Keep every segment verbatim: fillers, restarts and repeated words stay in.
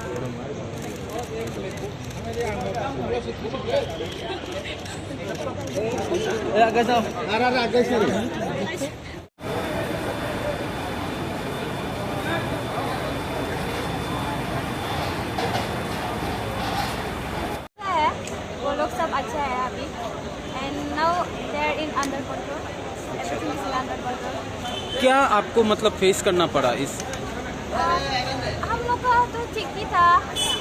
है, वो लोग सब अच्छा है अभी। And now they are in under control। Everything is in under control। क्या आपको मतलब फेस करना पड़ा इस? अ, हम लोग का तो ठीक ही था,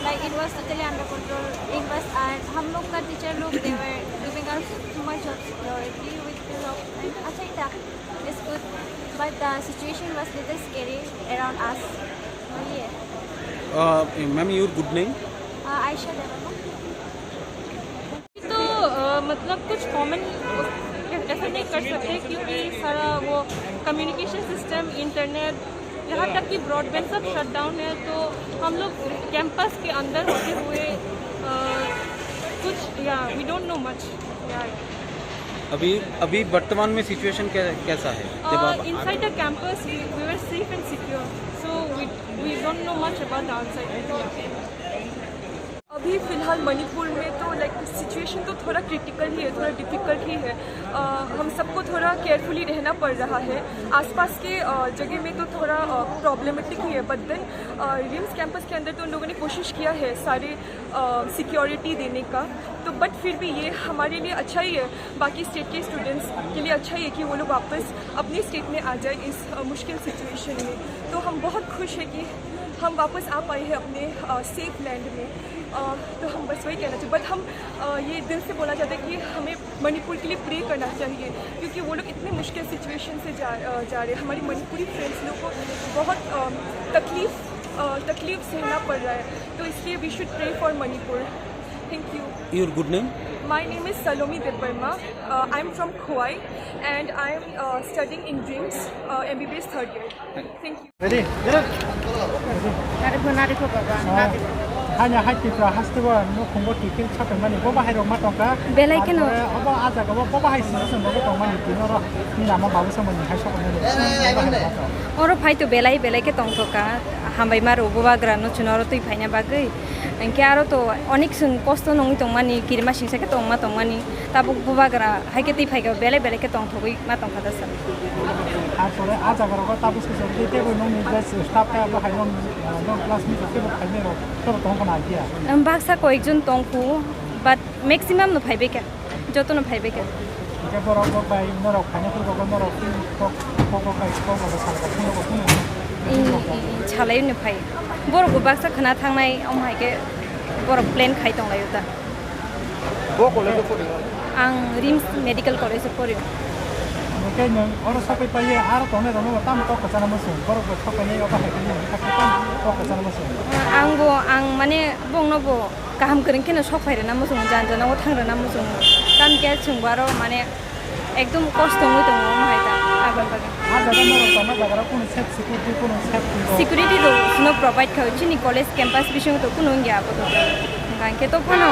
like it was totally under control। It was, and हम लोग का टीचर लोग, they were giving us too much of security with the love। अच्छा ही था। It's good, but the situation was little scary around us। वही है। Uh, ma'am, your good name? Uh, Ayesha देवर्मा। तो अ, मतलब कुछ कॉमन ऐसा नहीं कर सकते क्योंकि सारा वो कम्युनिकेशन सिस्टम, इंटरनेट, यहाँ तक कि ब्रॉडबैंड सब शट डाउन है। तो हम लोग कैंपस के अंदर होते हुए अ, कुछ, या, we don't know much। या अभी अभी वर्तमान में सिचुएशन कै, कैसा है? जब आप Inside the campus we, we were safe and secure, so we, we don't know much about the outside। अभी फिलहाल मणिपुर में तो लाइक सिचुएशन तो थोड़ा क्रिटिकल ही है, थोड़ा डिफिकल्ट ही है। अ, हम सबको थोड़ा केयरफुली रहना पड़ रहा है। आसपास के अ, जगह में तो थोड़ा प्रॉब्लमेटिक ही है, बट देन रिम्स कैंपस के अंदर तो उन लोगों ने कोशिश किया है सारे सिक्योरिटी देने का, तो बट फिर भी ये हमारे लिए अच्छा ही है, बाकी स्टेट के स्टूडेंट्स के लिए अच्छा ही है कि वो लोग वापस अपने स्टेट में आ जाए इस अ, मुश्किल सिचुएशन में। तो हम बहुत खुश हैं कि हम वापस आ पाए हैं अपने सेफ लैंड में। अ, तो हम बस वही कहना चाहिए, बट हम अ, ये दिल से बोला जाता है कि हमें मणिपुर के लिए प्रे करना चाहिए, क्योंकि वो लोग इतने मुश्किल सिचुएशन से जा अ, जा रहे हैं। हमारी मणिपुरी फ्रेंड्स लोग को बहुत अ, तकलीफ अ, तकलीफ सहना पड़ रहा है, तो इसलिए we should pray for Manipur। Thank you। Your good name? My name is Salomi Debbarma। I am from Khowai and I am studying in RIMS M B B S third year। Thank you। Ready? Narikho, narikho, baba, narikho. Hanya hai Tripura haste bo no khungo tiffin sapai mani bo bahai rok ma tongka. Belai kheno. Obo a jaga bo bo bahai sini sini bo tong mani tino ro ni nama babu sa mani hai sok mani. Oro phai to belai belai khe tongthoka. Hambai ma rw bubagra no chuno oro twi phaina bagwi. Hinkhe aro to onek chwng kosto nungwi tongmani, kirima singsa khe tongma tongmani. Tabuk bubagra hai khe twi phaikha belai belai khe tongthogwi ma tongkha da sir. Arpore a jaga rogo tabuk se jodi tebo nongni je staff khe abo hai nong nong classmate khe bo phainai rok khe bo tong khna dia. Em, baksa koyekjon tongkhu, but maximum no phaibai kha, joto no phaibai kha. Hingke borok rok bai norok phainai phuru rok norok kok kok bai kok rok salai phuru rok phuru. Salai no phai. Borok bo baksa khna thangnai, omo hai khe borok plan khai tong lai o ta. Bo college o pori? Ang RIMS Medical College o pori. Oke, nang oro sapai pai aro tongnai rok no tamo kok kwchana muchung. Borok bo sapai nai obo hai khe nang kok kwchana muchung. Ang bo, ang mane bongno bo kaham kwrwng kheno sok phai rwna muchungo, jan jana o thang rwna muchungo. Tamo khe chwng bo aro mane ekdom kosto wngwi tongo omo hai ta aboni bagwi. Ah jaga norok tongma jaga rok kunu safe security kunu safety rok? Security rok no provide kha, chini college campus bisingo to kunu wngya abo to. Hingkha hingkhe to phano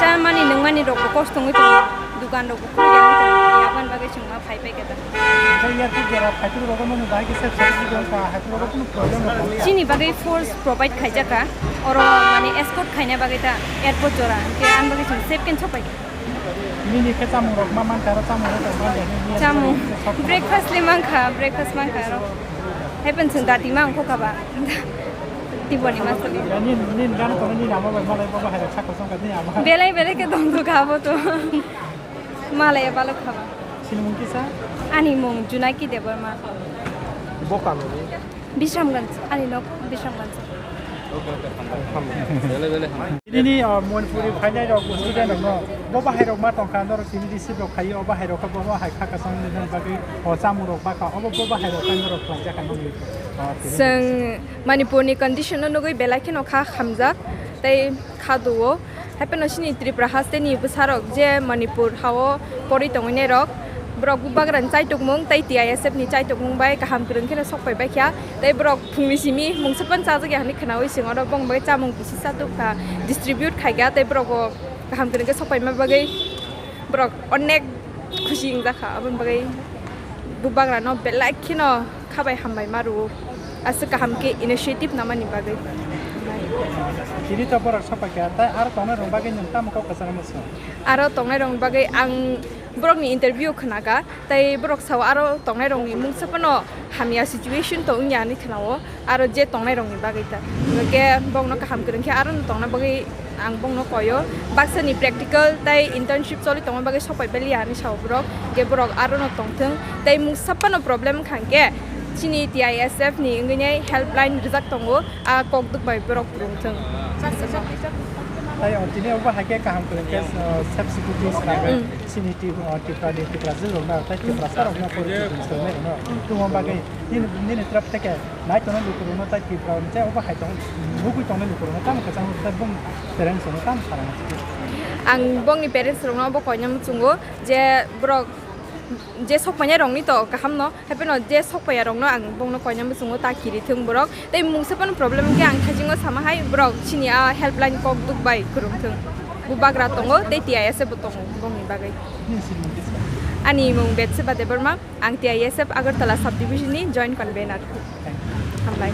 chamani nungmani rok bo kosto wngwi tongo, dukan rok bo khulya wngwi tongo, aboni bagwi chwng ma phai pai khe ta. Tei airport jora phaitwk rogo mani bahai khe safe security rok wngkha, haitwk rogo kunu problem rok wngya. Chini bagwi force provide khaijak kha, oro mane escort khaina bagwi ta airport jora, hingkhe ani bagwi chwng safe khe sok pai kha. Nini khe chamung rok ma mankha, aro chamung rok ma mankha, nini Chamung. Breakfast le mankha, breakfast mankha aro. Happen chwng dati ma ongkho kha ba. Tiboni ma sali. Nini, nini gana kono nini ama bai malai baba hai rok sakho songkha nini ama. Belai belai khe tong kha bo to. Malai balok kha ba. Sinimung kisa? Ani mung Junaki Debbarma. Bo kami ni? Bisramganj, ani nok Bisramganj. Nini uh, Manipuri phainai rok student rok no bo bahai rok ma tongkha norok tini receive rok khaio, o bahai rok bo bahai kha kasang ni bagwi o chamung rok bakha obo bo bahai rok norok khlai jakha nini. Chwng Manipurni condition no nugwi belai kheno kha hamjak tei kha duo. Haipeno chini Tripura hasteni bwsarok je Manipur hao porwi tongwinai rok, borok bubagrani chaitukmung tei T I S F ni chaitukmung bai kaham kwrwng kheno sok pai baikha. Tei borok phungni simi mungsa pan chajakya hinwi khwnawi chwng oro bongni bagwi chamung kisi chatukha, distribute khaikha tei borok bo kaham kwrwng khe sok paima bagwi borok onek khusi wngjakha. Aboni bagwi bubagrano belai kheno khabai hambai ma rwo. Aswk kaham khe initiative namani bagwi. Tini to borok sopaikha, tai aro tongnai rong bagwi nwng tamo kok kwchangma song? Aro tongnai rong bagwi ang borokni interview khwnakha, tai borok sao aro tongnai rongni mungsa phano hamya situation to wngya hinwi khwnao, aro je tongnai rongni bagwi ta. Hwnkhe bongno kaham kwrwngkhe aro no tongna bagwi ang bongno koyo, baksani practical tai internship choli tongma bagwi sopai baliya hinwi sao borok, hwnkhe borok aro no tongthwng, tai mungsa phano problem wngkha hwnkhe chini T I S F ni wngwi helpline rijak tongo. A kok duk bai borok rwng thung. Tai o tini obo hai khe kaham kwrwng khe, uh, safety security swnamwi Mm. chini Tri-, uh, Tripura ni Tiprajwk rok no tai Tiprasa rok no porichai rwng thung nai rwno. Tungma bagwi nini, nini trap theke nai tongnai lukurok no tai Tripura ni tai obo hai tong, nugwi tongnai lukurok no tamo kwchang tai bung parents rok no tamo sana. Ang bongni parents rok no bo koina muchungo je borok je sok painai rok ni to kaham no. Hapheno je sok paiya rokno ang bongno koina muchungo ta kiri thung borok. Tei mungsa phano problem khe ang thajingo sama hai borok chini a helpline kok duk bai kwrwng thung. Bubagra tongo tei T I S F bo tongo bongni bagwi. Ani mung Betseba Debbarma, ang T I S F Agartala subdivision ni joint convener. Hambai.